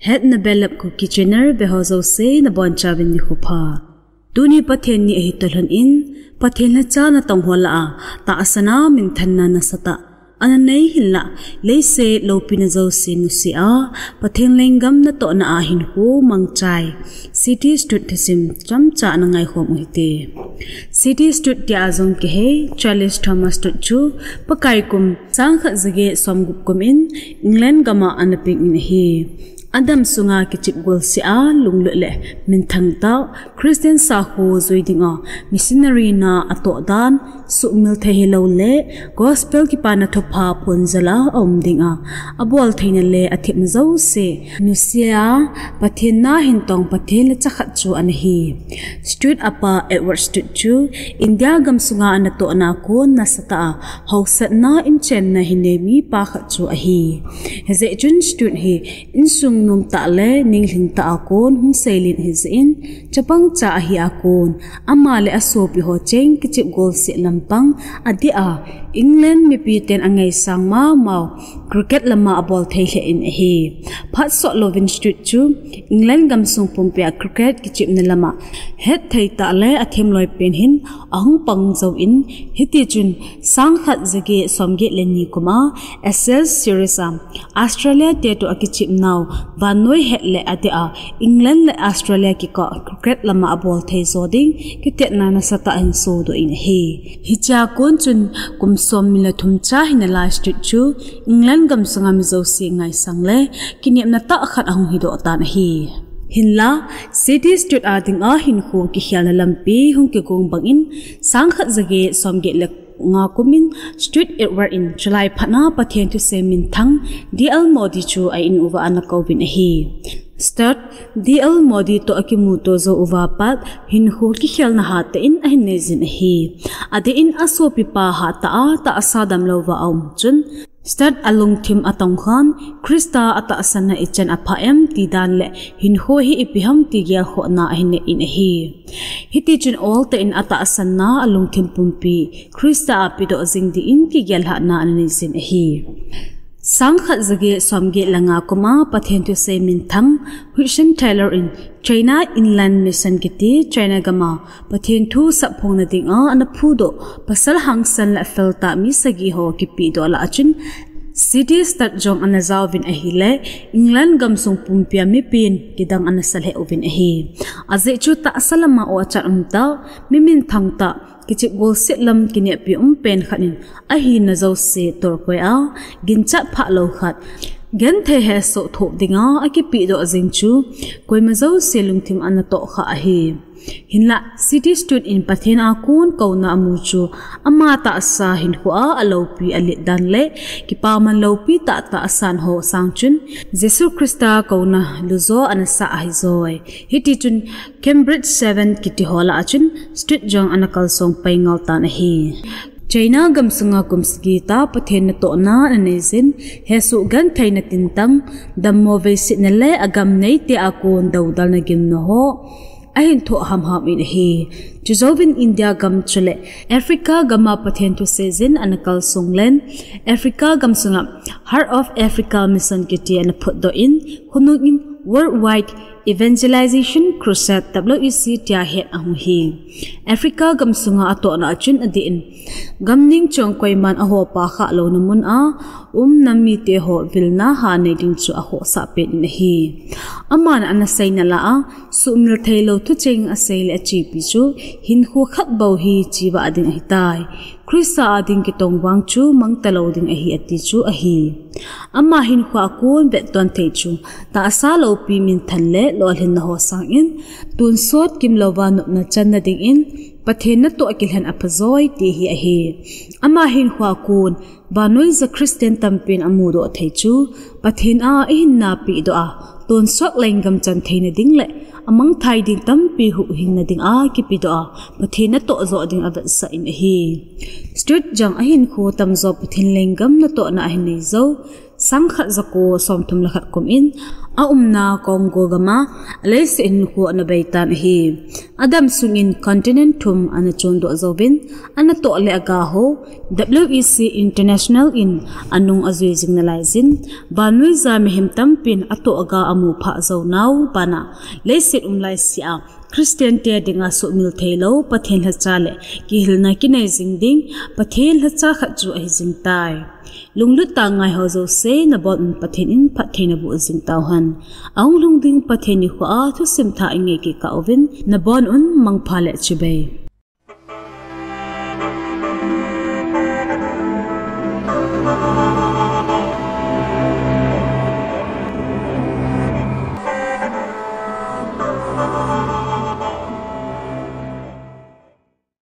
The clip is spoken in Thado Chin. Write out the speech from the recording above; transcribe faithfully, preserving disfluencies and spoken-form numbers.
Hetna belap Kuki channel veho jouse nabonchauvin nikho pha. Tuni Pathen ni ahi tolhon in, Pathen lhacha natong ho lah a tahsan a minthanna nasatah ana nei hinlah, leiset loupina jouse nusia, Pathen lenggam natohna a hinkho mangchai City Stud thusim chomcha ana ngaikhom uhite. City Stud tia jong kihei Charles Thomas Stud chu Pakai kum sangkhat jaget somgup kum in England gam a ana peng in ahi. Adam sunga kichep golseh a lunglut le minthang tah, Christian sakho jui dinga missionary na atoh dan, suhmil thei hilou le gospel kipana thupha phonjal a aum dinga abol theina le athepna jouse nusia, Pathen na hin tong Pathen lhacha khat chu ana hi. Stud apa Edward Stud chu India gam sunga anatohna a kon nasatah a hausatna inchenna hin nei mipa khat chu ahi. Hijeh chun Stud hi insung nomtah le ninglhingtah a kon hung seilen ahijeh in, chapangcha ahi a kon ama le asopi ho cheng kichep golseh lampang adeh a, England mipiten angaisang mamau cricket lama abol thei lheh in ahi. Phat sot louvin Stud chu England gamsung pumpia cricket kichepna lama hetthei tah le athemloi pen hin ahung pang jouvin, hitichun sangkhat jaget somget le ni kuma Ashes series a Australia te toh akichepnau vannoi het le adeh a England le Australia kikah cricket lama abol thei jo ding kitetna nasatah ahin sodoh in ahi. Hichea kon chun kum somni le thum cha hina lai Stud chu England gamsunga mi jouse ngaisang le kinepna tah khat ahung hidoh tan ahi. Hinla, City Stud a dinga hinkho kikhelna lampi hung kigong bangin, sangkhat jaget somget le nga kumin Stud Edward in July phat na Pathen thusei minthang D L Moody chu a in uva ana kouvin ahi. Stud, D L Moody toh akimuto jou uva pat hinkho kikhelna hatah in ahin neijin ahi. Adeh in asopipa hatah a tahsa damlouva aum chun, Stud alungthim atongkhan, Christa atahsanna ichan apha em ti dan le hinkho hi ipi ham ti gelkhohna ahin nei in ahi. Hitichun oltah in atahsanna alungthim pumpi Christa a pedoh jing dingin kigel lhahna ana neijin ahi. Sangkhat jaget somget le nga kuma Pathen thusei minthang Hudson Taylor in China Inland Mission kiti China gama Pathen thu sapphongna dinga ana phudoh pasal hangsan le feltah mi sagi ho kipehdoh lah a chun City Stud jong ana jaovin ahile, England gamsung pumpia mipin kidang ana salheh uvin ahi. Ajeh chu tahsa lama ochat umtah, mi minthang tah, kichep golseh lam kineppi umpen khat in ahina jouse tolkoi a, ginchat phahlou khat, genthei hesoh thoh dinga akipehdoh jing chu koima jouse lungthim ana tohkhah ahi. Hinla, City Stud in Pathen a kon kouna amu chu ama tahsa hinkhoa aloupi alet dan le kipaman loupi tahtah asan ho sang chun Jesu Christa kouna lujo ana sah ahijoi. Hitichun Cambridge Seven kiti ho lah a chun Stud jong ana kalsong pai ngal tan ahi. China gamsunga kum sagi tah Pathen natohna ana neijin, hesoh gentheina tintang, dammo veisetna le agam neite a kon doudalna gimna ho ahin thoh hamham in ahi. Chujouvin India gam chule Africa gama Pathen thusei jin ana kalsong len, Africa gamsunga Heart of Africa Mission kiti ana phutdoh in, khonung in Worldwide Evangelization Crusade, W E C, tia het ahung hi. Africa gamsunga atohna a chun adeh in, gamning chong koiman ahopa khah louna mun a um nam mite ho vilna ha nei ding chu akhohsah pen in ahi. Aman ana seina lah a, suhmil theilou thucheng asei le achepi chu hinkho khat bou hi chivah ding ahitai. Christa a ding kitong vang chu mangtalou ding ahi ati chu ahi. Ama hinkhoa kon vetton thei chu tahsa loupi minthan le lolhinna ho sangin tonsot kimlouva nopna channa dingin Pathen natoh kilhen aphajoi ti hi ahi. Ama hinkhoa kon vannoija Christian tampin amudoh thei chu Pathen a ahinna pehdoh a, tonsot lenggam chan theina ding le amangthai ding tampi huhhingna dinga kipedoh a, Pathen natoh joh ding avetsah in ahi. Stud jong ahinkho tamjo Pathen lenggam natohna ahin nei jou. Sangkhat jako somthum le khat kum in aumna Congo gam a leiset hinkho ana beitan ahi. Adam sungin continent thum ana chondoh jouvin, anatoh le aga ho WEC International in anung ajui jing nalaiyin, vannoija mihem tampin atoh aga amuphah jou nau bana leiset um laisea Christian te dinga suhmil theilou Pathen lhacha le kihilna kinei jing ding Pathen lhacha khat chu ahi jingtai. Lunglut tah ngaiho jouse nabonun Pathen in phatthei naboh jing tauhen. Ahung lhung ding Pathen nikho a thusim thah ingei kit kah uvin nabonun mangpha le chibai.